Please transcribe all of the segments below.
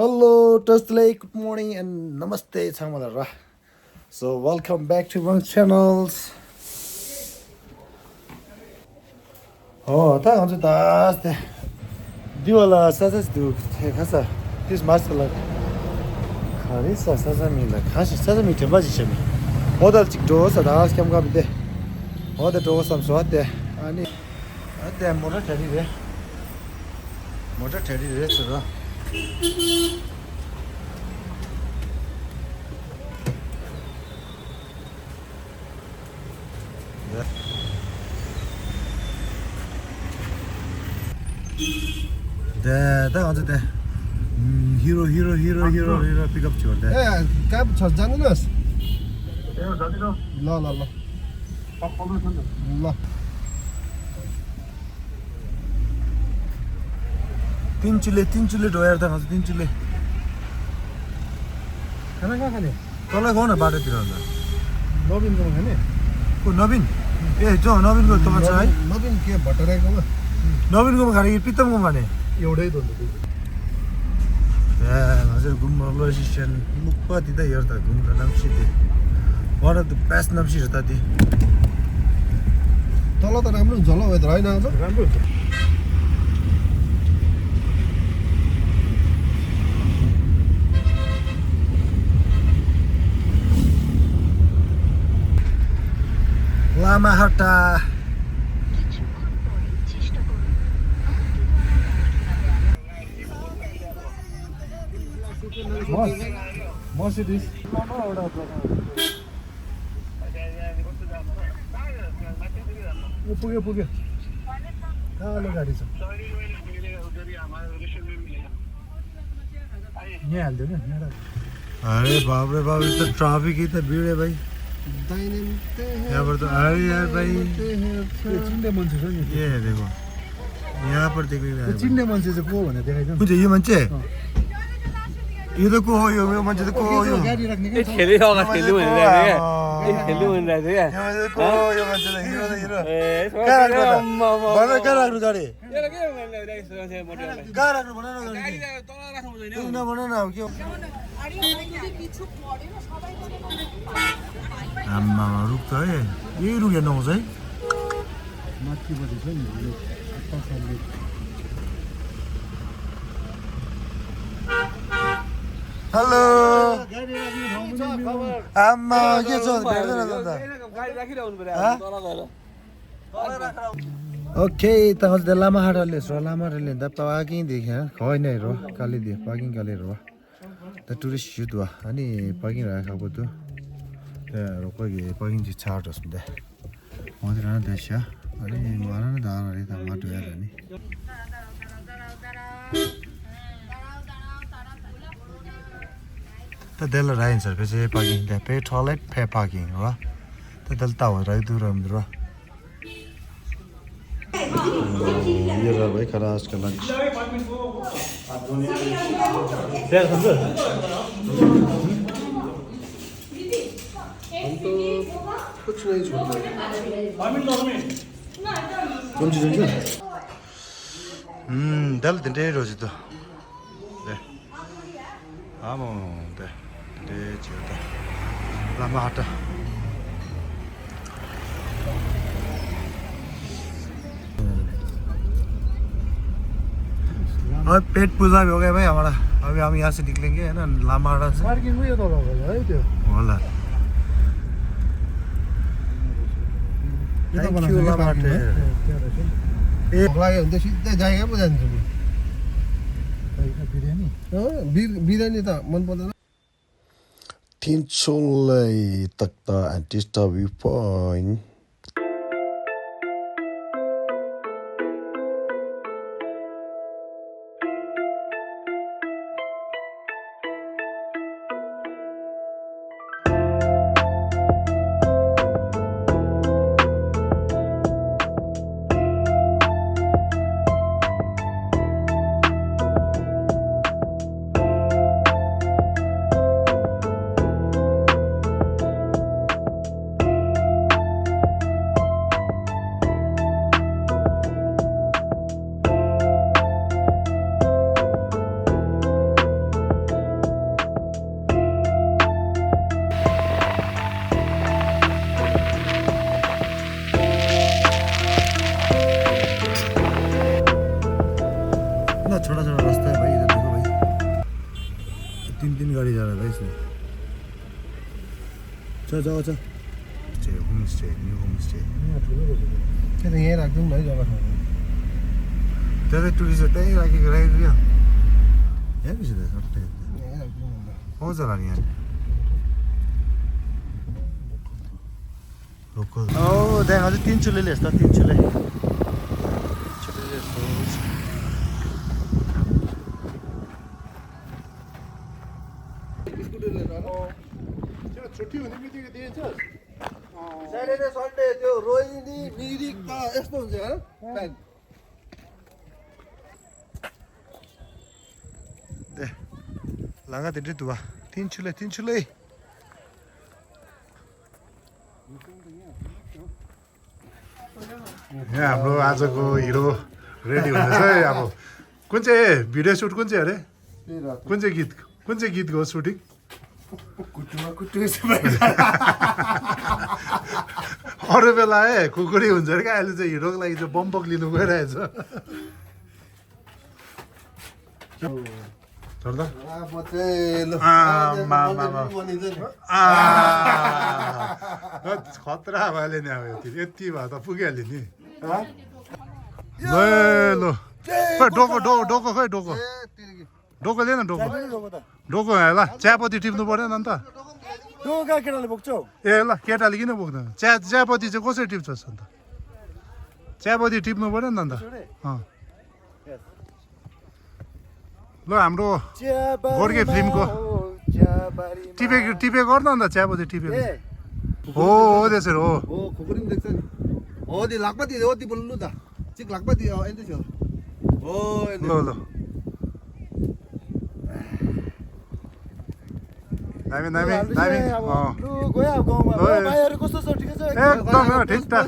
Hello, Thursday, good morning and namaste, Samalara. So, welcome back to my channels. Oh, ta hanzu das de. Diwala sasas du khasa. This master like. Khari sasasa mi like. Khashi sasasa mi temba ji shami. Odal chik do sa das kam ga bide. Oda do sam so ate. Ani ate motor thari re. Motor thari re so. दा अझ त्यहाँ hero hero hero hero hero pickup थियो ए कहाँ छ जाँदैनस् ल ल ल ल तिनचुले ढोएर त खान्छ तिनचुले खाना कहाँ खाने तल खाऊ न बाटोतिर अन्त नवीनकोमा खाने को नवीन ए जो नवीनको दोकान छ है नवीन के भट्टराईकोमा नवीनकोमा खाने कि प्रितमकोमा खाने एउटै त ए हजुर घुम्नु लोकेसन मुक्पति त हेर त घुम्नु नाम्सिते वान अफ द बेस्ट नाम्सी हो त ती तल त राम्रो हुन्छ होला वेदर होइन राम्रो हुन्छ लामाहट्टा मर्सिडिज पुग्यो पुग्यो कालो गाडी छ यहाँ हालिदियो क्या अरे बाप रे बाप त ट्राफिक ही त भिड है भाई यहाँ पर तो अरे यार भाई चिन्ने मान्छे छ नि ये है देखो यहाँ पर देख रहे हैं चिन्ने मान्छे चाहिँ को भनेर देखाइदिनु कुछ ये मान्छे यो त को हो यो मान्छे त को हो यो गाडी राख्ने ए खेल्यो अगा खेल्यो भनेर ए खेल्यो भनेर थियो यो मान्छे को हो यो मान्छे त हिरो त हिरो ए कहाँ राख्नु त भन कहाँ राख्नु गाडी यो के भन्ने मोटरलाई कहाँ राख्नु भन न गाडी तल राख्नु हुँदैन किन भन न अब के आम्मा रुख त है यही रुख हेर्नु आउँछ है माथिपट्टि छ नि यो पछाडि हेलो गाडी राख्ने ठाउँ पनि खबर आम्मा के छ भेट्दैन त गाडी राखिरहनु पर्यो तल गएर okay तहल de Lamahara so Lamahara da parking देखा खै नै रो काली दे parking काले रो त टुरिस्ट जुदवा अनि parking राखेको त रोकोगे parking चाहिँ चार्ज होस् बे मतिर न देश अनि मारा न दाना रे त माटो यार नि त देल राइन सर पे चाहिँ parking they pay toilet pay parking हो त दल ताव राइ दूर हाम्रो ये रहा भाई खरास का लंच क्या समझो हम तो कुछ नहीं छोड़ते कौन सी समझो दल दिन रे रोज तो दे आमो दे चिता लम्बा हटा और पेट पूजा भी हो गया भाई हमारा अभी हम यहाँ से निकलेंगे है ना लामाड़ा से पार्किङ उयो त होला है त्यो होला थ्याङ्क यू लामाटे ए भोक लाग्यो भने त सिधै जाइगा पो जान्छु म बिरयानी बिरयानी त मन पर्दैन Tinchulai takta antista viewpoint कितना छोटा छोटा रास्ता है भाई, इधर देखो भाई, 3 गाड़ी जा रहा है भाई इसमें। चल जाओ चल। Home stay, new home stay. त्यो त यहीँ राख्दिउँ भाइ जग्गा छ त्यहाँ टुरिस्ट त्यहीँ राखेको राखिदियो यहाँ पछि त सट्टै यहीँ राख्दिउँ भन्दा पाउँछ होला नि यहाँ लोकल। त्यहाँ अझै 3 चुलेले यस्तो 3 चुले छुट्टी हुने बित्तिकै दिन्छ स्याटरडे सन्डे त्यो रोहिणी मिरिक त यस्तो हुन्छ होइन दे लागा त्यति दुवा 3 चुले यहाँ हाम्रो आजको हिरो रेडी हुँदैछ है। अब कुन चाहिँ भिडियो सुट कुन चाहिँ अरे कुन चाहिँ गीतको सुटिङ अरू बेला है कुकुरी हुन्छ अरे क्या, अहिले चाहिँ हिरोको लागि चाहिँ बम्पक लिनु गइरहेछ। खतरा भयो नि अब यति भए त पुगिहाल्यो नि। ल डोको खै डोको लिएन डोको ल चियापत्ती टिप्नु परेन नि त। केटाले बोक्छौ ए ल केटाले किन बोक्दैन, चियापत्ती चाहिँ कसरी टिप्छस् अन्त, चियापत्ती टिप्नु पऱ्यो नि त अन्त। ल हाम्रो गोर्खे फिल्मको टिपे गर्नु अन्त चियापत्ती टिपेको हो त्यसरी हो। खुकुरी पनि देख्छ नि हो त्यो लाग्पति हो त्यो बोल्नु त चिक लाग्पति यन्तै थियो हो ल दामी एकदम ठिकठाक।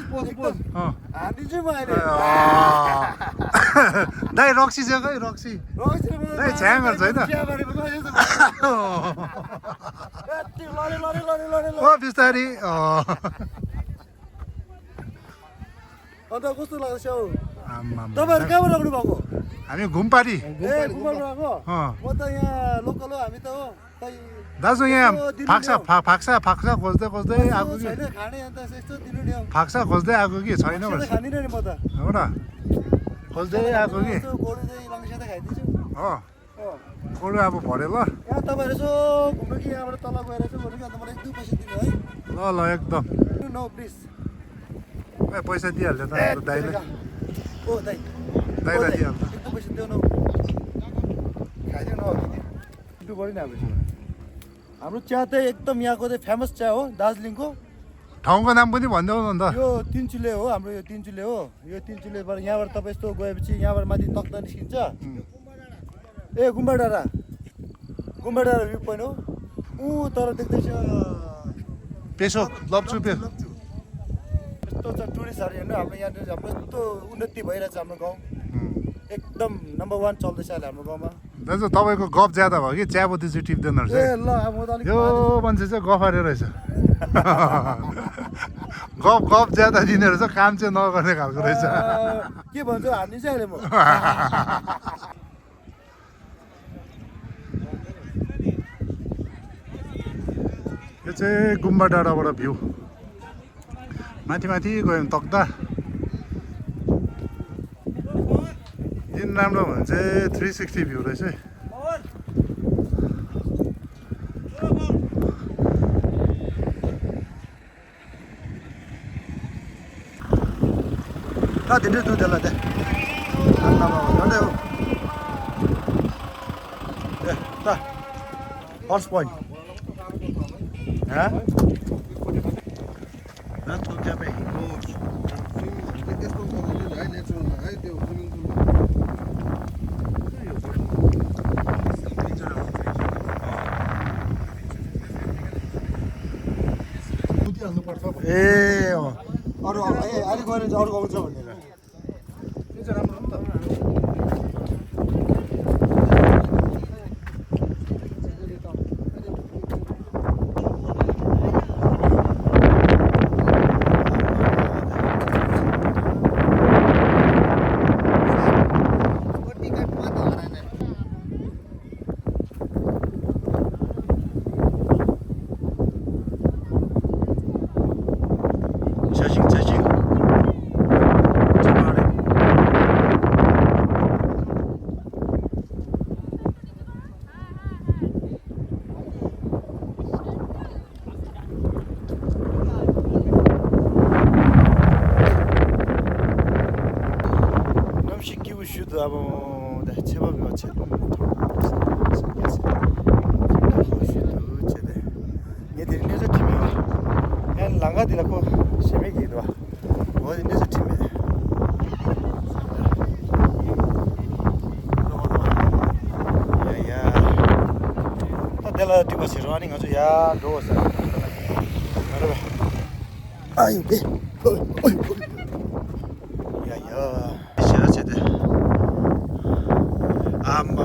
दाइ रक्सी चाहिँ खै रक्सी दाइ छ्याङहरू छैन बिस्तारी। अन्त कस्तो लाग्छ तपाईँहरू कहाँबाट राख्नु भएको? हामी घुमपारी म त यहाँ लोकल हो हामी त हो दाजु यहाँ फाक्सा खोज्दै आएको कि फाक्सा खोज्दै आएको कि छैन खाँदिनँ नि म त हो र खोज्दै आएको कि हो कोडु अब भरे ल यहाँ तपाईँहरू यसो घुम्नु कि यहाँबाट तल गएर यसो गर्नु कि अन्त मलाई 1-2 पैसा दिनु है ल एकदम नो प्लिज पैसा दिइहाल्छ त दाइले ओ दाइ दाइलाई दिइहाल्छ 1-2 पैसा देऊ न खाइदिनु न इन्टु गरि न हाम्रो चिया चाहिँ एकदम यहाँको चाहिँ फेमस चिया हो दार्जिलिङको। ठाउँको नाम पनि भनिदेऊ न त। यो 3 चुले हो हाम्रो, यो 3 चुले हो। यो 3 चुलेबाट यहाँबाट तपाईँ यस्तो गएपछि यहाँबाट माथि तख्ता निस्किन्छ। ए गुम्बा डाँडा भ्यू पोइन्ट हो ऊ तर देख्दैछ पेसोक लप्चु यस्तो छ टुरिस्टहरू हेर्नु हाम्रो यहाँनिर हाम्रो यस्तो उन्नति भइरहेछ हाम्रो गाउँ एकदम नम्बर 1 चल्दैछ अहिले हाम्रो गाउँमा। दाजु तपाईँको गफ ज्यादा भयो कि चियापत्ती चाहिँ टिप्दैन रहेछ ए ल अब म त अलिक यो मान्छे चाहिँ गफारे रहेछ गफ ज्यादा दिने रहेछ काम चाहिँ नगर्ने खालको रहेछ। के भन्छु हान्ने चाहिँ अहिले म यो चाहिँ गुम्बा डाँडाबाट भ्यू माथि गयो भने तक्दा दिन राम्रो भने चाहिँ 360 भ्यू रहेछ है। धेरै दुधलाई त्यहाँ फर्स्ट पोइन्ट ए अरू अलिक गएर चाहिँ अरू आउँछ भनेर त्यो चाहिँ राम्रो हो नि त। अब 제법이 어째 얘들이 내서 팀에 ያን 랑가디라고 세메기도 어디 내서 팀에 야야 또 내가 뒤에서 러닝 아주 야 도서 여러분 아유 배 야야 시라체데 아마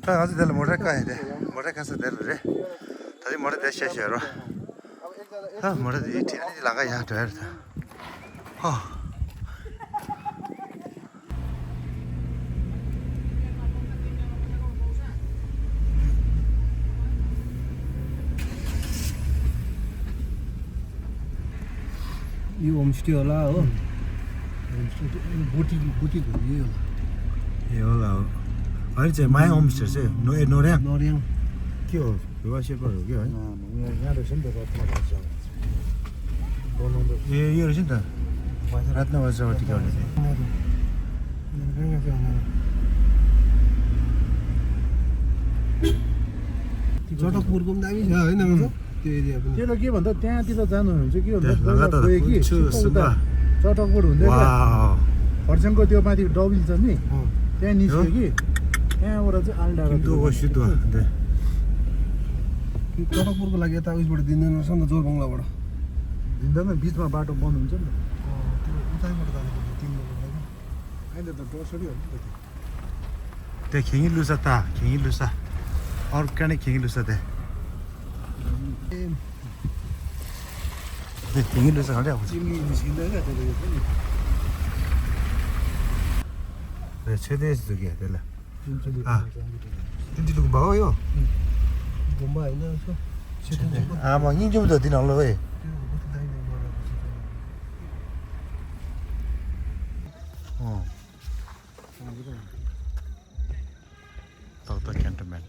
ता आज देल मोटर का है दे मोटर का से देल रे तभी मोटर दे शेष है रो हाँ मोटर ये ठीक नहीं लगा यहाँ तो है हाँ यो होमस्टे होला हो बोटी बोटीको यो ये होला अरे चाहिँ माया होमस्टे चाहिँ नोर्याङ नरियाङ के हो विवाह शेर्पा हो क्या है यहाँ रहेछ नि त रत्न बनाउँदा ए यो रहेछ नि त रत्न वज्रवती गर्ने जटकपुरको पनि दामी छ होइन त्यो एरिया पनि त्यो त के भन्दा त्यहाँतिर जानुहुन्छ कि लगातार छु सुब्बा चटकपुर हुँदै वाउ खर्साङको त्यो माथि डबिल छ नि त्यहाँ निस्क्यो कि त्यहाँबाट चाहिँ आलडाँडा दुगो सुदो दे जटकपुरको लागि यता उयसबाट दिँदैन रहेछ नि त जोरबङ्गलाबाट दिँदैन बिचमा बाटो बन्द हुन्छ नि त्यो उतैबाट जानुपर्छ 3 किलोमिटर अहिले त डसरी हो नि त ते खेङी लुसा ता खेङी लुसा अर्ग्यानिक खेङी लुसा ते ते खेङी लुसा खडे आउँछ चिनी निस्किँदैन त्यसले यो पनि रे छेदे जस्तो के त्यसलाई तिनचोटि तिनचोटि भयो यो गुम्बा होइन यसो आमा यहीँ जाउँ त तिनीहरूलाई है तक्ता क्यान्टनमेन्ट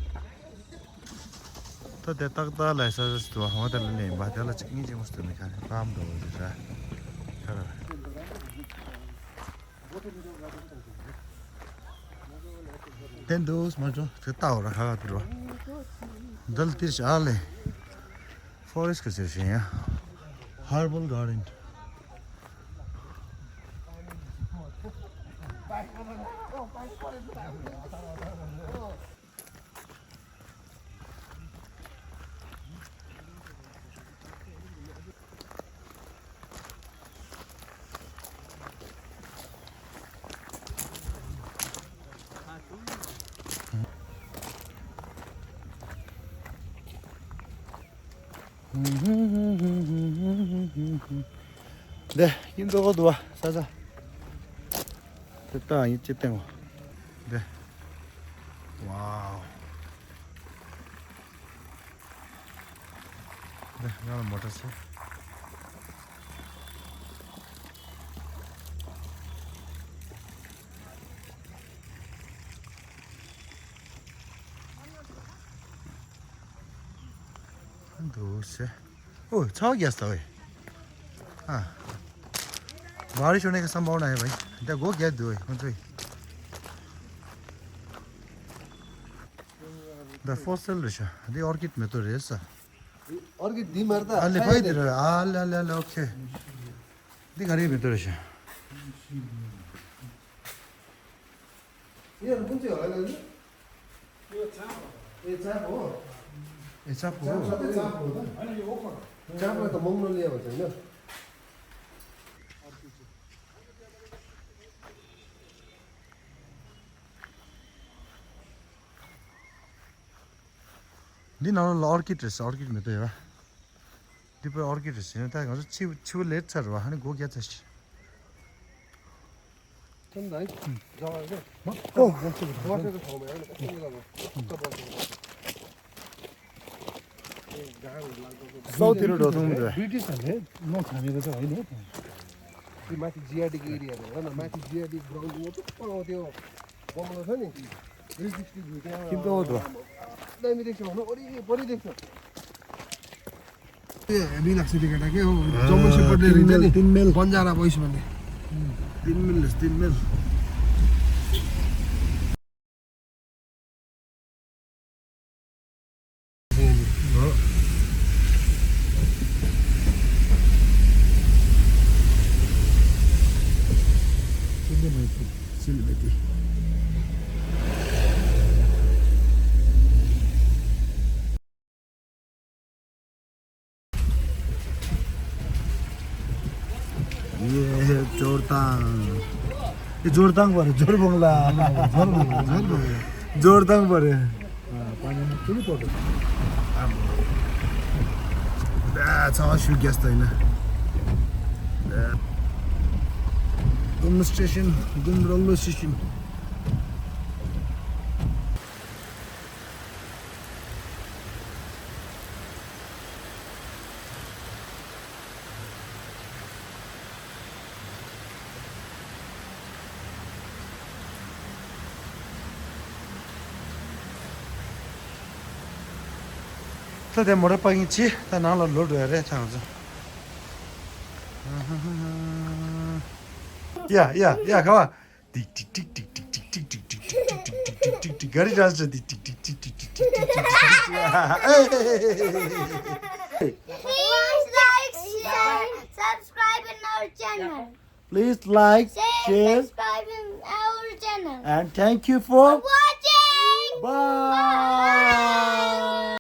त त्यहाँ तक्तालाई जस्तो उहाँलाई नै भयो त्यसलाई चाहिँ यहीँ चाहिँ कस्तो खाने राम्रो हो त्यो Tendos, macho, que taura hatro. Dal tis ale. Forest ka siya. Herbal garden. 네, 인도가 도와 사자. 됐다, 이제 땡어. 네. 와우. 네, 나는 못했어. दो से ओ छा गया था भाई हाँ बारिश होने का संभावना है भाई इधर गो गया दो है द फॉसल रहा है ऑर्किड में तो रेसा अर्किड दिमार्दा अल्ले भाई दे रहा अल्ले ओके दी गाड़ी में तो रहा यो कुन चाहिँ होला नि यो चाप हो ऐसा हो चापलाई त महँगो लिया भन्छ हैन दिन ऑर्किड रहेछ ऑर्किड में तो है दीप ऑर्किड रहेछ त हजुर छिउ लेट छ र अनि गो गया छ ठन्डा है जग्गा के ओ बसेको ठाउँमा हैन कस्तो बेला साउथतिर ढोथौँ त्यो ब्रिटिसहरूले नछामेको चाहिँ होइन त्यो माथि जिआरडीको एरियाहरू हेर न माथि जिआरडी ग्राउन्डमा थुप्रो त्यो बङ्गलो छ नि हिल डिस्ट्रिक्ट भ्यू त्यहाँ किनको हो त्यो दामी देख्छ भनौँ वरिपरि देख्छ त्यो हेभी लाग्छ त्यो केटा के हो जम्मू सेपटले हिँड्छ नि 3 मेल बन्जारा बोइस भन्ने 3 मेल सिलगढी ये जोरताङ यो जोरताङ पऱ्यो जोरबङ्गला जोरताङ पऱ्यो पानीमा ठुलो पर्छ छ सुग्यास त होइन घुम स्टेसन घुम railway station 또 내 모래빵 있지? 나 나랑 놀러야 돼, 장수. 야, 가만. 틱틱틱틱틱틱틱틱틱틱틱틱틱틱틱틱틱틱 거리 잡았어. 틱틱틱틱틱틱틱틱틱틱. Please like, share, subscribe in our channel. Please like, Share, share, subscribe in our channel. and thank you for Watching. bye.